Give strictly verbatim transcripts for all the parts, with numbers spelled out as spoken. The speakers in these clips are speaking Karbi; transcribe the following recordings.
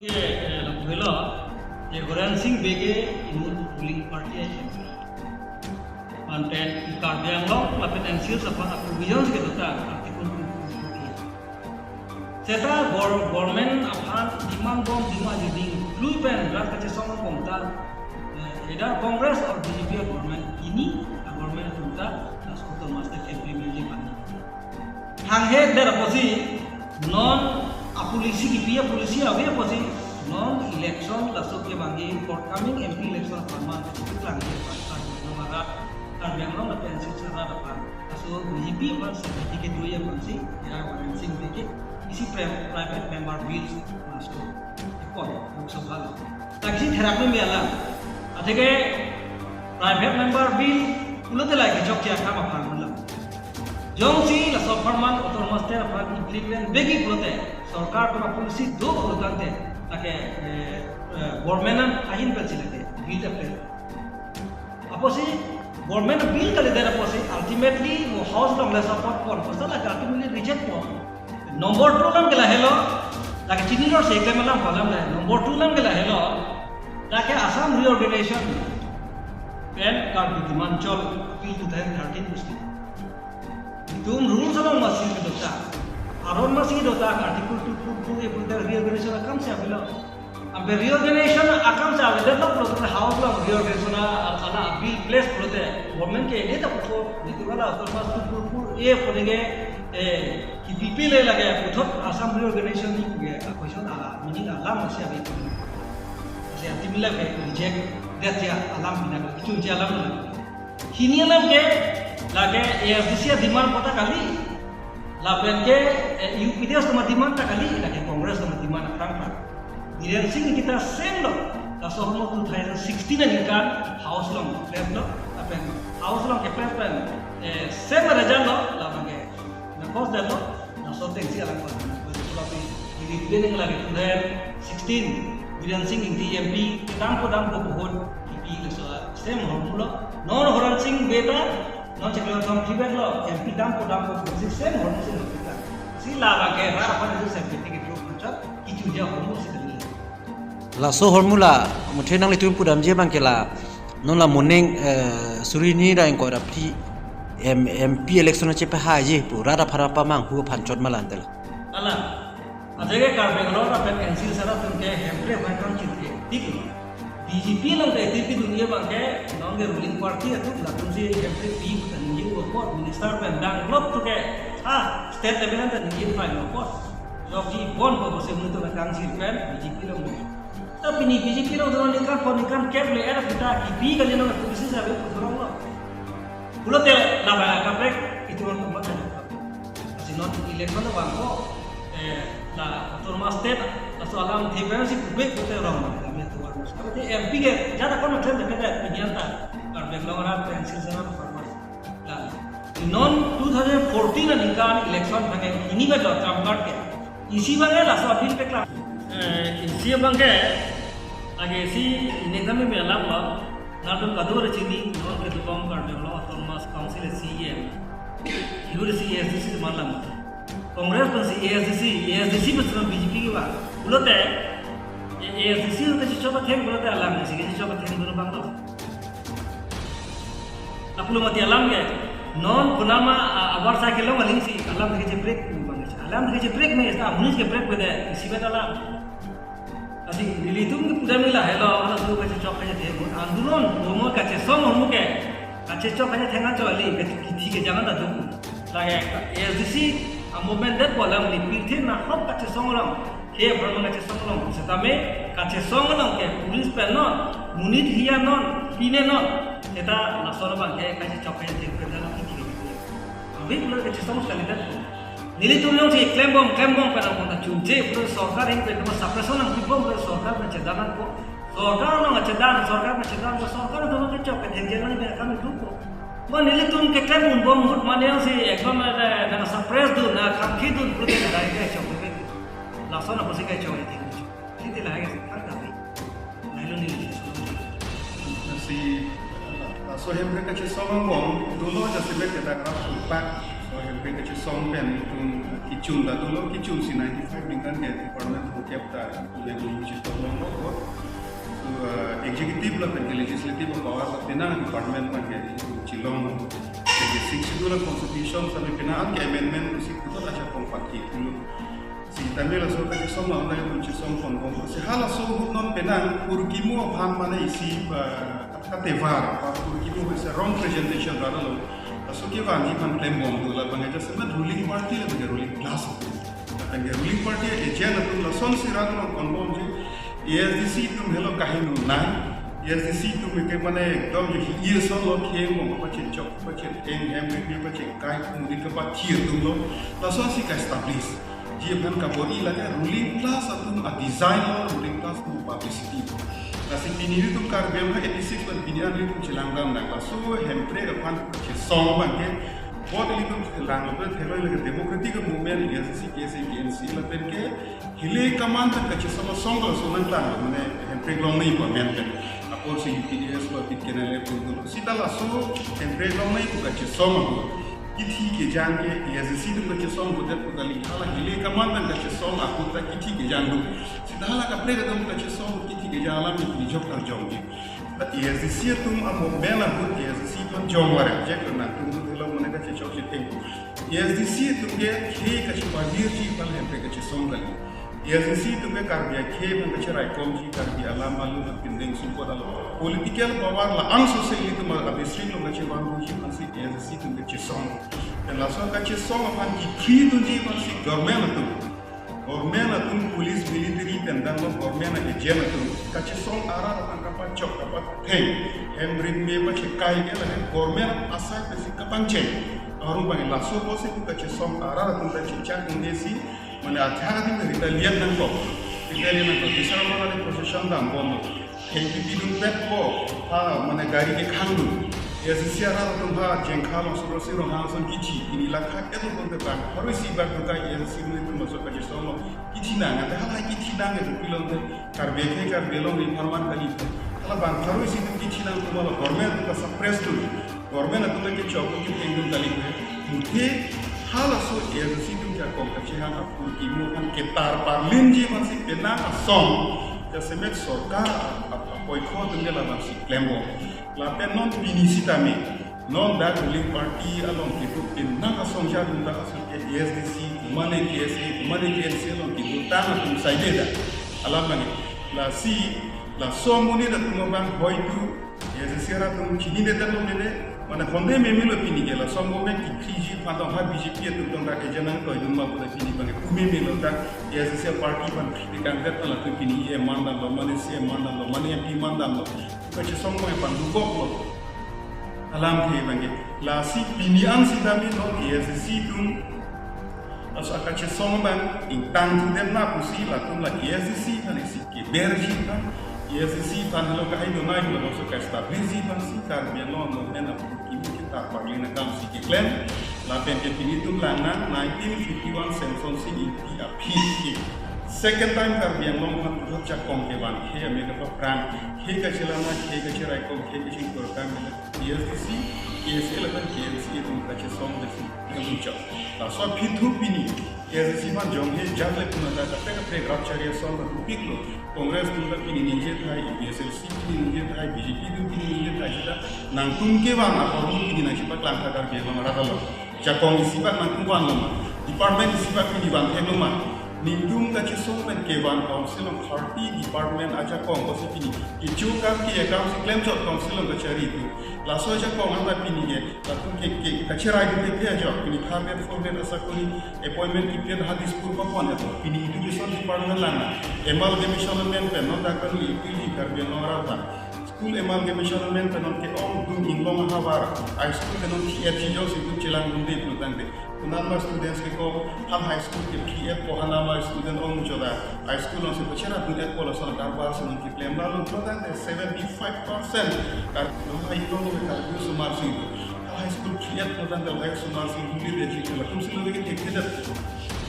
Eh, eh, lapuhelo, je Horen Sing Bey ke inut ruling party ahem. Anpen Karbi Anglong lapen N C Hills aphan a-provisions kedo ta Article two two two A. Seta gor-, government aphan demand bom demand jiding blue pen rat kachesong bom ta, eh, either Congress or B J P government, ini a-government atum ta laso autonomous state implement ji pan. Hanghe der apotsi non a-policy kipi a-policy ave apotsi non election laso kevangji forthcoming M P election aphan man klang je aphan Karbi Anglong arat, Karbi Anglong lapen Silchar arat aphan. Laso B J P aphan seventy ke dui aphansi ya Horen Sing Bey ke isi pri-, private member bill masuk ikon Lok Sabha lo. Taksi therak meme alam. Atheke private member bill pulote lake chokche akam aphan pulo. Jongsi laso apharman autonomous state aphan implement vekji pulote sorkar atum a-policy do pulo tangte lake, eh, eh, government an ahin pensi lake bill ta pen. Apotsi government bill kalidet apotsi ultimately mo house along le support pon. Apotsi lake ultimately reject pon. Number two alam ke lahelo, lake chinilo se keklem alam alam le. Number two alam ke lahelo, lake Assam reorganization pen Karbi demand chol appeal two thousand thirteen pusi. Itum rules along masi kedo ta. Aron masi kedo ta Article two two two A pulote reorganization akamsi avelo. Ampe reorganization akamsi avedet lo pulote house along reorganization a-, ala bill place pulote government ke ini ta pupo, niti wala autonomous two two two A pulote ke, eh, kipi pile lake puthot Assam reorganization ni puke a-question a-meaning alam masi ave. Masi anti mila ke reject det ya alam pina kechunche alam lo. Hini alam ke lake A S D C a-demand kota kali, lapen ke, eh, U P D S atum a-demand ta kali, lake Congress atum a-demand aphrang aphrang. Biren Singh Engti ta same lo, laso ahormu two thousand sixteen aningkan house along keplap lo, lapen house along keplap pen, eh, same result lo, lapen ke nangkos det lo, laso atengsi alam ko, lapen ini biren lake two thousand sixteen, Biren Singh Engti M P kedampo dampo ahut kipi laso same ahormu lo, non Horen Sing Bey ta non chiklo thom thibet lo, M P dampo dampo ahut si same ahormu si lo kita. Si labang ke rat aphan itu seventy ke dua puluh chot, kichu dia ahormu si kali. Laso ahormu la, muthe nanglitum pudamji abang ke la, non la moning, eh, suri hini ra ingkoi ra phli, em, M P election chepahaiji pu, rat aphan pamanghu aphan chot ma la ante la. Ala, ajege Karbi Anglong lapen N C Hills arat atum ke Hemprek aphan kangchir ke, thik lo. B J P along ke thik dunji abang ke, non ke ruling party atum latumsi Hemprek pi pu ta ningje apot, minister pen dang lok tu ke, ah, state level an ta ningje pai apot. Jokji bon ko bose mun tu na kangchir pen, B J P along. Tapi ni B J P along tu ningkan ko ningkan kep le era kita kipi kali non policy sabe kurang lo. Pulote labang kaprek itu orang tempat ada. Asi non election lo bang ko, eh, la autonomous state, laso alam thepen si public pulote rong, kami tuan. Tapi M P ke, jada kono klem ke, pinjam ta, Karbi Anglong arat, N C Hills arat, la. Non two thousand fourteen aningkan election abang ke, ini ba dot kam card ke. Isi abang ke laso appeal peklang. Eh, isi abang ke, lake isi ini kami melam lo, nangtum kadokave chini, non kedobom Karbi Anglong Autonomous Council C E M. Ibu si A S D C teman lam. Congress pensi A S D C, A S D C pensi B J P ke ba. Pulote, A S D C ke si choba theng pulote alam si ke si choba theng dulu bang lo. Lapulo mati alam ke, non kunama, a, abar sa kelong aling si, alam ke cheprek, alam ke cheprek me, esta amunis ke prek beda, isi beda alam. Adi, nelitum ke pudam nila helo, ala tu kachechok kachetheng, andulon, bomo kachesong ahormu ke, kachechok kachetheng ajo ali, kache kithi ke jangan adu. Lake, A S D C, a movement det bolam ni pirthe nahok kachesong along. He apharman kachesong along, setame kachesong along ke police pen non, monit hiya non, pine non, seta laso abang ke kachechok kachetheng pen dalam ini. Abi pulo kachesong sekali dan. Nelitum jongsi klembom, klembom pen abang ta chunche, pulo sorkar ahin pen suppression nangpibom, pulo sorkar pen chedan nangpo. Sorkar nangchedan, sorkar pen chedan, sorkar atum kachechok kachetheng pen kami dukpo. Mo nelitum keklem unbom ahut mane jongsi ekdom, eh, nang suppress dun, nang khangthi dun, pulote dai kachok. Lason apotsi kachok, I think. Siti lahai ke sekarang tapi. Lalu ni. Si, so Hemprek kachesong angbong, dolo ja sibet kita kerap sumpak. So Hemprek kachesong pen itum, eh, Kechun ta dolo, kechun si ninety-five ningkan ke department ko kep ta, yang menguji tolong ko. So, uh, executive lapen ke legislative power la penang department abang ke chilong. Ke Sixth Schedule constitution sami penang ke amendment si kuto ajakong paki dulu. Si tamil laso kachesong la nai pun chesong pon kong. Si halaso ahut non penang kurkimo aphan mane isi, uh, katevar, kurkimo is a wrong presentation rara lo. Laso kevanji aphan klembom do, labang aja semat ruling party lapen ke ruling class atum. Lapen ke ruling party agent atum lasonsi rara lo konbomji, A S D C atum helo kaheno nai. A S D C atum ke mane ekdom je hi ye son lo kheng mo pachechok, pachetheng, hem ri pachetheng kai muri ke pathir atum lo. Lasonsi ka-establish. Ji aphan kabor-i lake ruling class atum a-design lo, ruling class atum publicity. Lasi pini ilitum Karbi Anglong eighty-six pen pini an ilitum chelang dam nang. Laso Hemprek aphan chesong abang ke, vote ilitum chelang lo, theklong lake democratic movement, A S D C, K S A, K N C, lapen ke hile kaman pen kachesong asong laso nangtang lo, mane Hemprek longnei pu amen pen. Apor si U P D S lo, P T K N L F lo, sita laso Hemprek longnei pu kachesong ahut kithi kejang ke A S D C atum kachesong ahut det pu kali, hala hile kaman pen kachesong ahut ta kithi kejang do. Sita hala kaprek atum kachesong ahut kithi kejang alam ni jok ta jong ke. But A S D C atum a-movement ahut A S D C atum jong vare, je ke nangtum tu helo mane kachechok chetheng. A S D C atum ke khei kachepavirji aphan Hemprek kachesong kali. A S D C atum ke Karbi akhei aphan kacheraikomji, Karbi alam alun apindeng sumpot alo. Political power la-angso si ilitum a-district along kachevangji aphansi A S D C atum kachesong. Pen laso kachesong aphan kithri dunji aphansi government atum, government atum police military pen dang lo government agent atum kachesong arat aphan kapachok kapateng, hem rit me pachekai ke lahen government asai pensi kapangcheng. Arum bang laso apotsi pu kachesong arat atum kachechak nesi mane athak adim ke retaliate nangkok. Retaliate nangkok. Bisar mane procession dambom lo. Hengpi pidun pet ko. Ha, mane gari kekhang dun. A S D C arat atum ha Jengkha along Suro Siro ha ason kithi. Pini lakha kedo pon te bang. Harui si bak duka A S D C atum laso kachesong lo. Kithi nang, ante halahai kithi nang itu pilon te. Karbi ke Karbi Anglong ni pharman kali. Hala bang harui si kithi nang atum lo government atum ka-suppress dun. Government atum ke chok kitheng dun kali pe. Mungkin halaso A S D C atum ajakong kachehang akurkimo aphan ketar parlinji aphansi penang asong jasemet sorkar a-, a-, apoikho atum ke labangsi klembom. Lapen non pini sitame, non dak ruling party along kedo penang asong ja dun dak ason ke A S D C, kumane K S A, kumane K N C along kedo tang atum saide dak. Alam lagi. Lasi, laso amonit atum abang hoitu A S D C arat atum chinine detlo mene, mane honde memelo pini ke laso amomen kithri ji aphan tong ha B J P atum tong dak agent nangtoi dun ma pu ta pini abang ke pu memelo dak A S D C party aphan kritikadet latum pini E M mandamlo, mane C E M mandamlo, mane M P mandamlo. Kachesong abang pandukoklo. Alam ke abang ke. Lasi pini an sitame non A S D C atum laso akachesong abang ingtang thudet na pusi latum la A S D C aphan isi keberji aphan, A S D C aphan helo kahai donai helo laso ka-establishji aphansi Karbi Anglong movement akurkimo ketar parlin akam si keklem. Lapen ke pini atum lang nang nineteen fifty-one Semsonsing Ingti aphi ke second time Karbi Anglong aphan puthot jakong kevan khei ame kapaphrang, khei kachelang nang, khei kacheraikom, khei kachingthur kang A S D C, K S A lapen K N C atum kachesong desi nangchok. Laso aphi thu pini A S D C aphan jonghe jat le puna ta kaprek kaprek rapchari asong ta dupiklo. Congress atum ta pini ningje thai, A P H L C pini ningje thai, B J P atum pini ningje thai, sita nangtum kevan ahormu pini nangchipaklang tha Karbi Anglong arat along. Jakong isi bak nangtum vanlo ma, department isi bak pini van theklo ma. Ningtum kachesong pen kevan council along thirty department ajakong pusi pini kecho kam ke akam si klemchot council along kachari tu. Laso ajakong anta pini ke latum ke, ke kacherai dun te ajok, pini third grade, fourth grade asakori appointment kipi ha Dispur papon ato. Pini education department lang nang, amalgamation amendment pen non dak kan li pili Karbi Anglong arat ta. School amalgamation amendment pen non ke-ong dun inglong ahavar, high school ke non T F G jongsi dun chelang dunde pulotangte. Konat ma students ke ko, han high school ke P F ko, han ama student ong muchot ta high school alongsi pachera dun-et ko lason karbar si non keklem, la lun pulotangte seventy-five percent Karbi Anglong, ha inglong ke Karbi osomar si. Ha high school P F pulotangte lahai osomar si huli de ji ke latum si lo ke thekthedet.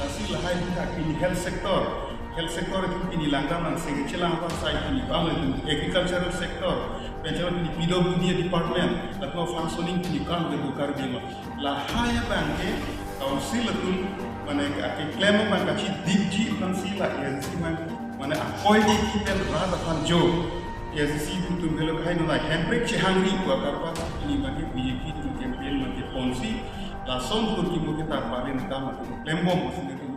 Lasi lahai dun ta pini health sector. Health sector itu pini langdam nang sing chelang pangsai pini bang itu agricultural sector. Penchara pini P W D department, latum functioning pini bang itu Karbi Anglong. Lahai abang ke council atum mane keklem abang kachidikji aphansi la A I C C aphan, mane akoi di kipen rat aphan jo. A I C C atum helo kahai no la hemprek chehangri pu akarpet pini mane B J P atum campaign mane ponsi lason atum kimo kita parin ta mane klembom pusi nelitum